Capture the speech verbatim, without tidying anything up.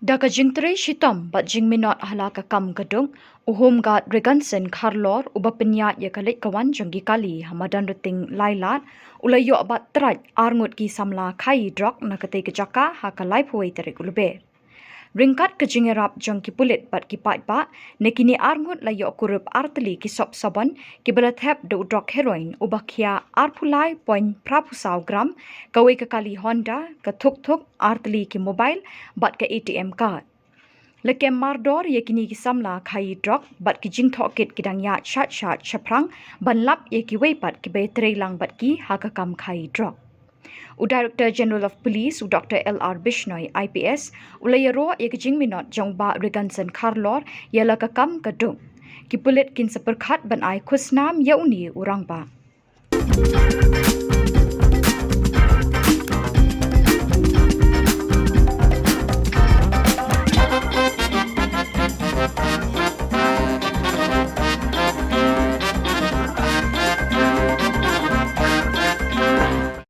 Da ka jingtrei shitom bad jingminot ha la ka kam ka duk, u Home Guard Reganson Kharlor, uba pynïaid ïa ka leit ka wan jong ki kali ha Madanrting Lailad, u la ïoh bat trai arngut ki samla khaïi drok na katei ka jaka ha ka laiphew tarik u Lber. Ryngkat ka jingïarap jong ki pulit bad ki paidbah, na kine arngut la ïoh kurup artylli ki sop sabon kiba la thep da u drok heroin uba khia arphew lai point phra phew saw gram, kawei ka kali Honda, ka thuk thuk, artylli ki mobile bad ka A T M card. La kem mardor ïa kine ki samla khaïi drok bad ki jingtohkit ki dang ïaid shait shait shaphrang ban lap ïa kiwei pat kiba ïatrei lang bad ki ha ka kam khaïi drok. U Director General of Police, u Doctor L R Bishnoi, I P S, u la ïaroh ïa ka jingminot jong u Bah Reganson Kharlor ïa la ka kam ka duk. Ki pulit kin sa pyrkhat ban ai khusnam ïa une u rangbah.